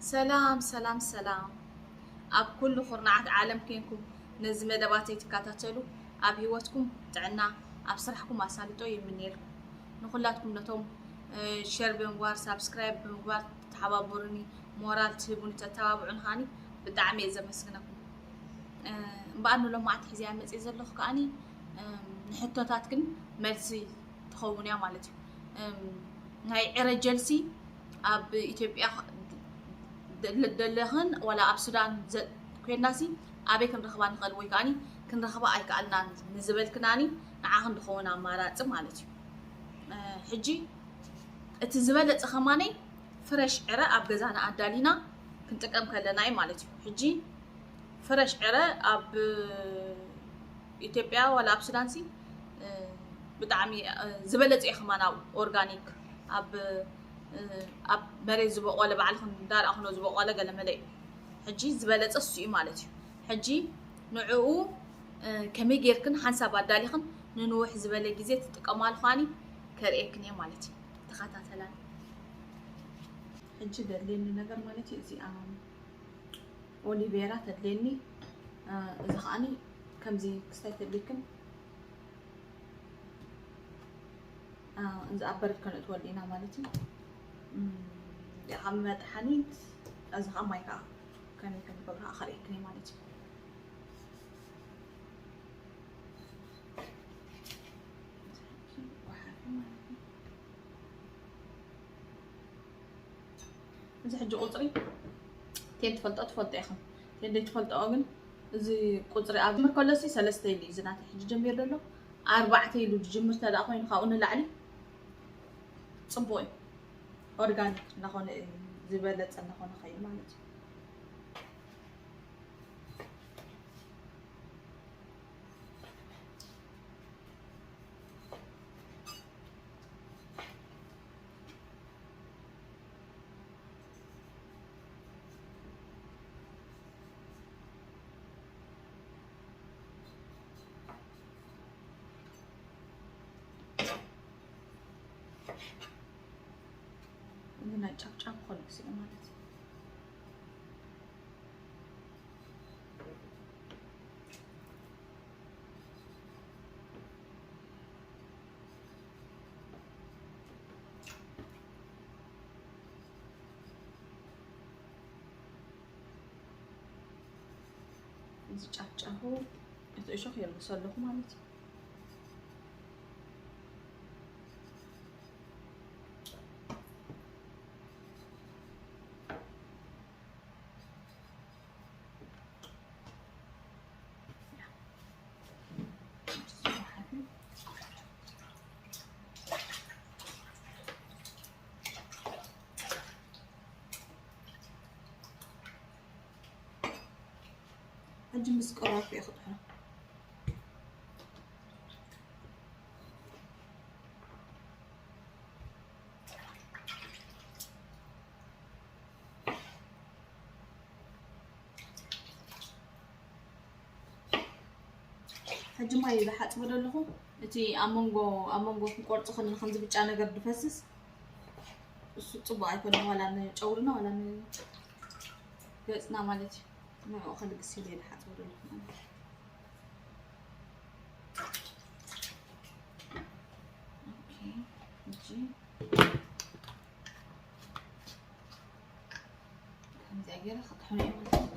ሰላም ሰላም ሰላም፣ ኣብ ኩሉ ኩርናዓት ዓለም ኬንኩም ነዚ መደባተይ ትከታተሉ፣ ኣብ ህይወትኩም ጥዕና፣ ኣብ ስራሕኩም ኣሳልጦ ይምነየልኩም። ንኩላትኩም ነቶም ሸር ብምግባር፣ ሳብስክራይብ ብምግባር፣ ተሓባብሩኒ፣ ሞራል ትህቡኒ፣ ተተባብዑኒ ከዓኒ ብጣዕሚ እየ ዘመስግነኩም። እምበኣር ንሎማዓንቲ ሒዘያ መፅየ ዘለኹ ከዓኒ ንሕቶታት ግን መልሲ ትኸውን እያ ማለት እዩ። ናይ ዕረ ጀልሲ ኣብ ኢትዮጵያ ደለኽን ዋላ ኣብ ሱዳን ኮይንናሲ ኣበይ ክንረኽባ ንኽእል ወይ ከዓኒ ክንረኽባ ኣይከኣልናን ንዝበልክናኒ ንዓኽን ዝኸውን ኣማራፂ ማለት እዩ። ሕጂ እቲ ዝበለፀ ከማነይ ፍረሽ ዕረ ኣብ ገዛና ኣዳሊና ክንጥቀም ከለና እዩ ማለት እዩ። ሕጂ ፍረሽ ዕረ ኣብ ኢትዮጵያ ዋላ ኣብ ሱዳንሲ ብጣዕሚ ዝበለፀ እዩ ከማን ኣብ ኦርጋኒክ ኣብ ኣብ መሬት ዝበቆለ ባዕልኽን ዳርኣኽኖ ዝበቆለ ገለመለ እዩ። ሕጂ ዝበለፀ እሱ እዩ ማለት እዩ። ሕጂ ንዕኡ ከመይ ጌርክን ሓንሳብ ኣዳሊኽን ንንውሕ ዝበለ ግዜ ትጥቀማሉ ኳኒ ከርእየክን እየ ማለት እዩ። ተኸታተላኒ። ሕጂ ደድልየኒ ነገር ማለት እዩ እዚኣ ኦሊቬራ ተድልየኒ። እዚ ከዓኒ ከምዚ ክስታይ ተድልክን እዚ ኣብ በረድ ከነእትወሉ ኢና ማለት እዩ። ካብ መጥሓኒት እዚ ከዓ ማይ ከዓ ከመይ ከም ንገብር ከዓ ከርእየክን እየ ማለት እዩ። እዚ ሕጂ ቁፅሪ ቴን ትፈልጦ ትፈልጦ ኢኹም። ቴን ዘይትፈልጦ ግን እዚ ቁፅሪ ኣብ ጅምር ከሎሲ ሰለስተ ኢሉ እዩ ዝናተ ሕጂ ጀሚሩ ዘሎ ኣርባዕተ ኢሉ ዝጅምር ተደኣ ኮይኑ ካብኡ ንላዕሊ ፅቡቅ እዩ። ኦርጋኒክ እናኾነ ዝበለፀ እናኾነ ኸይድ ማለት እዩ። እዚ ናይ ጫፍ ጫፍ ክኾን ክስእ ማለት እዩ። እዚ ጫፍጫፉ እቲ እሾኽ የልግሶ ኣለኹ ማለት እዩ። ሕጂ ምስ ቀረብኩ እየ ክጥሕኖ። ሕጂ ማይ ዝሓፅቦ ዘለኹ እቲ ኣብ መንጎ ኣብ መንጎ ክንቆርፅ ከለና ከምዚ ብጫ ነገር ዝፈስስ እሱ ፅቡቅ ኣይኮነን፣ ዋላ ንጨጉርና ዋላ ንገፅና ማለት እዩ። ንዕኡ ከልግስ ኢለ እየ ዝሓፅቦ ዘለኹ ማለት እዩ። ኦኬ፣ ሕጂ ከምዚኣ ገይረ ክጥሕኖ እየ ማለት እዩ።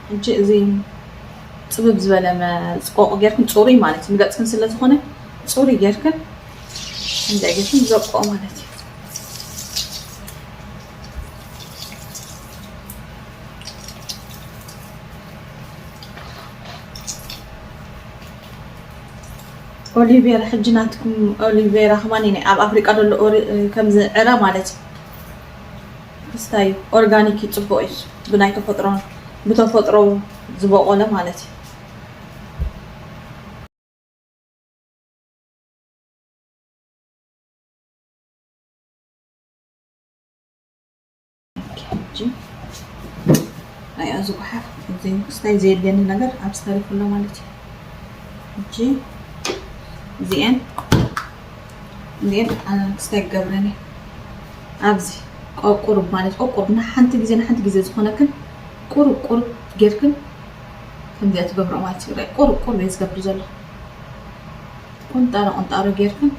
ሕጂ እዚ ፅብብ ዝበለ መፅቆቂ ጌርክን ፅሩይ ማለት እዩ፣ ንገፅክን ስለ ዝኾነ ፅሩይ ጌርክን እንታይ ጌርኩም ዘብቆ ማለት እዩ። ኦሊቬራ፣ ሕጂ ናትኩም ኦሊቬራ ከማን ናይ ኣብ ኣፍሪቃ ዘሎ ኦሪ-፣ ከምዚ ዕረ ማለት እዩ። ክስታይ ኦርጋኒክ እዩ፣ ጽቡቕ እዩ። ብናይ ተፈጥሮ፣ ብተፈጥሮ ዝበቆለ ማለት እዩ። ሕጂ ኣያ ዝጉሓፍ ዘይንክስታይ ዘየድልየኒ ነገር ኣብ ስተሪፍ ኣሎ ማለት እዩ። ሕጂ እዚኤን፣ እዚኤን ክስታይ ክገብረን እየ። ኣብዚ ቆ-፣ ቁሩብ ማለት ቆ-፣ ቁሩብ ንሓንቲ ግዜ፣ ንሓንቲ ግዜ ዝኾነክን ቁሩብ፣ ቁሩብ ጌርክን ከምዚኣ ትገብሮ ማለት እዩ። ቁሩብ፣ ቁሩብ እየ ዝገብር ዘለኹ። ቁንጣሮ፣ ቁንጣሮ ጌርክን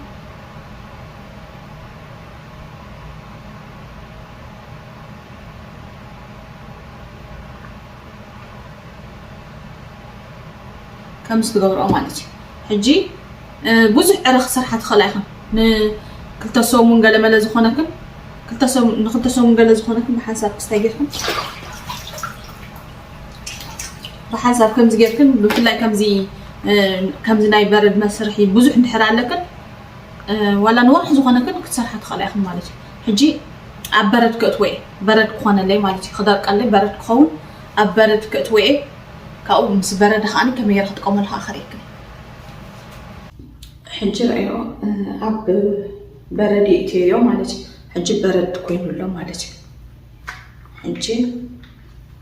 ከምዚ ትገብርኦ ማለት እዩ። ሕጂ፣ እ፣ ብዙሕ ዕረ ክሰርሓ ትኽእላ ኢኽን። ንክልተ ሰሙን ገለ መለ ዝኾነክን፣ ክልተ ሰሙ-፣ ንክልተ ሰሙን ገለ ዝኾነክን ብሓንሳብ ክስታይ ጌርክን፣ ብሓንሳብ ከምዚ ጌርክን፣ ብፍላይ ከምዚ፣ እ፣ ከምዚ ናይ በረድ መስርሒ ብዙሕ እንድሕር ኣለክን፣ እ፣ ዋላ ንወርሒ ዝኾነክን ክትሰርሓ ትኽእላ ኢኽን ማለት እዩ። ሕጂ ኣብ በረድ ከእትዎ እየ፣ በረድ ክኾነለይ ማለት እዩ፣ ክደርቀለይ በረድ ክኸውን ኣብ በረድ ከእትዎ እየ። ካብኡ ምስ በረደ ከዓኒ ከመይ ገይረ ክጥቀመሉ ከዓ ከርእየክን እየ። ሕጂ ረኣዮ፣ እ፣ ኣብ በረድ የእትየዮ ማለት እዩ። ሕጂ በረድ ኮይኑ ኣሎ ማለት እዩ። ሕጂ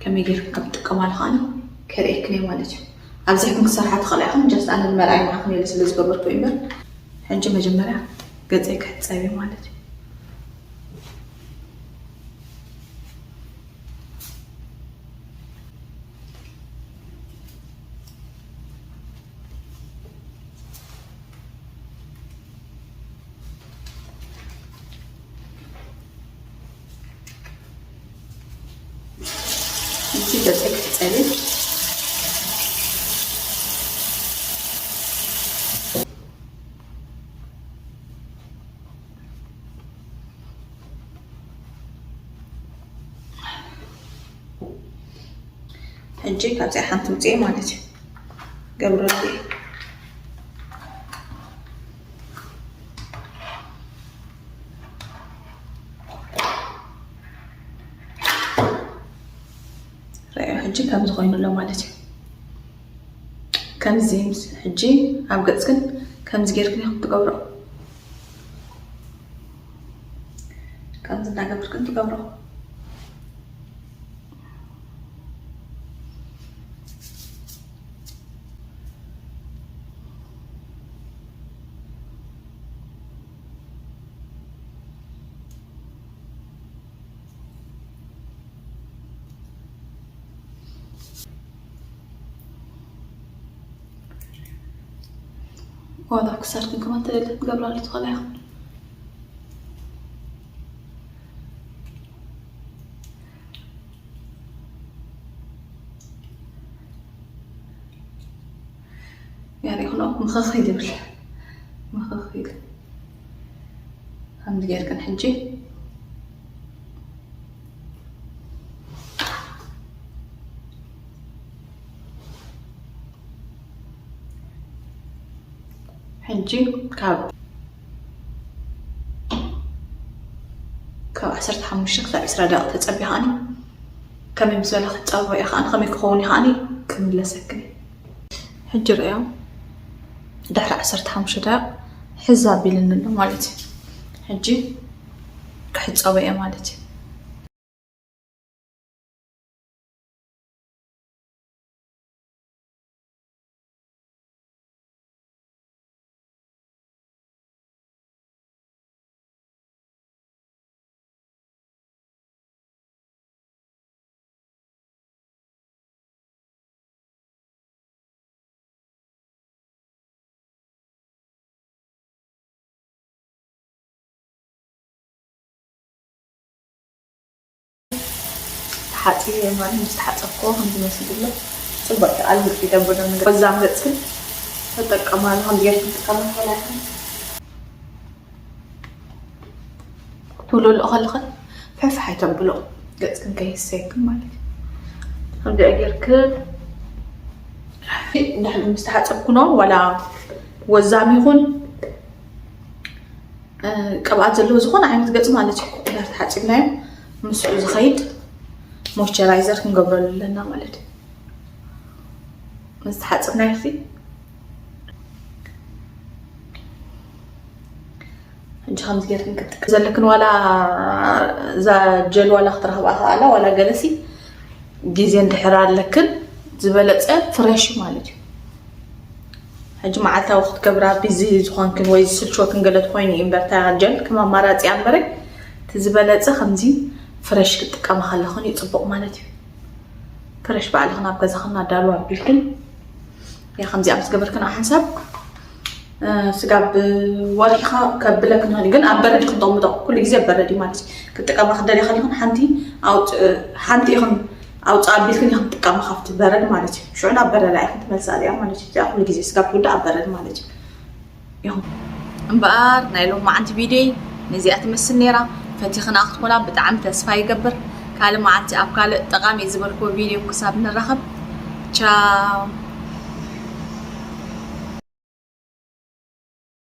ከመይ ጌርክን ከም ትጥቀማሉ ከዓኒ ከርእየክን እየ ማለት እዩ። ኣብዚሕክን ክሰርሓ ትኽእላ ኢኹም። ጀስት ኣነ ንመርኣይ ንዓኹም ኢለ ስለ ዝገበርኩ እዩ እምበር፣ ሕጂ መጀመርያ ገፀይ ክሕፀብ እየ ማለት እዩ። እቲ ገፀይ ክትፀሊ። ሕጂ ካብዚኣ ሓንቲ ውፅኤ ማለት እዩ። ገብረሉ። ረኣዩ፣ ሕጂ ከምዚ ኮይኑ ኣሎ ማለት እዩ። ከምዚ ምስ-፣ ሕጂ ኣብ ገጽክን ከምዚ ጌርክን ኢኹም ትገብሮ። ከምዚ እናገበርክን ትገብሮ። ዋላ ክሳድክን ከማን ተደልየን ክትገብራሉ ትኽእላ ኢኹም። ያሪኹ ነው ምኽኽ ይብል። ምኽኽ ይብል። ከምዚ ጌርክን ሕጂ፣ ሕጂ ካብ፣ ካብ ዓሰርተ ሓሙሽተ ክሳብ ዕስራ ደቂቕ ተጸቢኻኒ። ከመይ ምስ በለ ክትጸብቦ እየ ከኣ፣ ከመይ ክኸውን እዩ ከኣ ክምለሰክን። ሕጂ ርእዮ፣ ድሕሪ ዓሰርተ ሓሙሽተ ደቂቕ ሕዝ ኣቢልኒ ኣሎ ማለት እዩ። ሕጂ ክሕጸቦ እየ ማለት እዩ። ተሓጺበ ማለት ምስ ተሓጸብኩዎ ከምዚ መሲሉ ኣሎ። ጽቡቕ እዩ፣ ኣልብጥ ይገብር ነው። በዛም ገጽክን ተጠቀማሉ፣ ከምዚ ጌርክን ትጥቀሙ ትኽእላ ኢኹም። ትብለሉ ከለኽን ፍሕፍሕ ኣይተብሎ፣ ገፅክን ከይሰየክን ማለት እዩ። ከምዚኣ ጌርክን እንድሕር ምስ ተሓፀብክኖ ዋላ ወዛም ይኹን ቅብኣት ዘለዎ ዝኾነ ዓይነት ገፅ ማለት እዩ። እንድሕር ተሓፂብናዮ ምስኡ ዝኸይድ ሞይስቸራይዘር ክንገብረሉ ኣለና ማለት እዩ። ምስ ተሓፅብናዮ ሲ ሕጂ ከምዚ ጌርክን ክትጥቀ ዘለክን ዋላ እዛ ጀል ዋላ ክትረኽባ ከኣላ ዋላ ገለሲ ግዜ እንድሕር ኣለክን ዝበለፀ ፍረሽ ማለት እዩ። ሕጂ መዓልታዊ ክትገብራ ቢዚ ዝኾንክን ወይ ዝስልችወክን ገለ ትኮይኑ እዩ እምበር እታ ጀል ከም ኣማራፂ እያ እምበረ እቲ ዝበለፀ ከምዚ ፍረሽ ክትጥቀማ ከለኽን እዩ ፅቡቕ ማለት እዩ። ፍረሽ ባዕልኽን ኣብ ገዛኽን ኣዳልዋ ኣቢልክን ያ ከምዚኣ ምስ ገበርክን ኣብ ሓንሳብ ስጋብ ወርሒኻ ከብለክን ይኽእል ግን ኣብ በረድ ክንጠቕምጦ ኩሉ ግዜ ኣብ በረድ እዩ ማለት እዩ። ክጥቀማ ክደልያ ከለኽን ሓንቲ ሓንቲ ኢኽን ኣውፃ ኣቢልክን ኢኽን ትጥቀማ ካብቲ በረድ ማለት እዩ። ሽዑ ናብ በረዳ ኢኽን ትመልሳ እዚኣ ማለት እዩ። እዚኣ ኩሉ ግዜ ስጋብ ትውዳእ ኣብ በረድ ማለት እዩ። ኢኹም እምበኣር ናይ ሎማዓንቲ ቪድዮይ ነዚኣ ትመስል ነይራ። ፈቲኽና ክትኮና ብጣዕሚ ተስፋ ይገብር። ካልእ መዓልቲ ኣብ ካልእ ጠቓሚ ዝበልክዎ ቪድዮ ክሳብ ንራኸብ ቻው።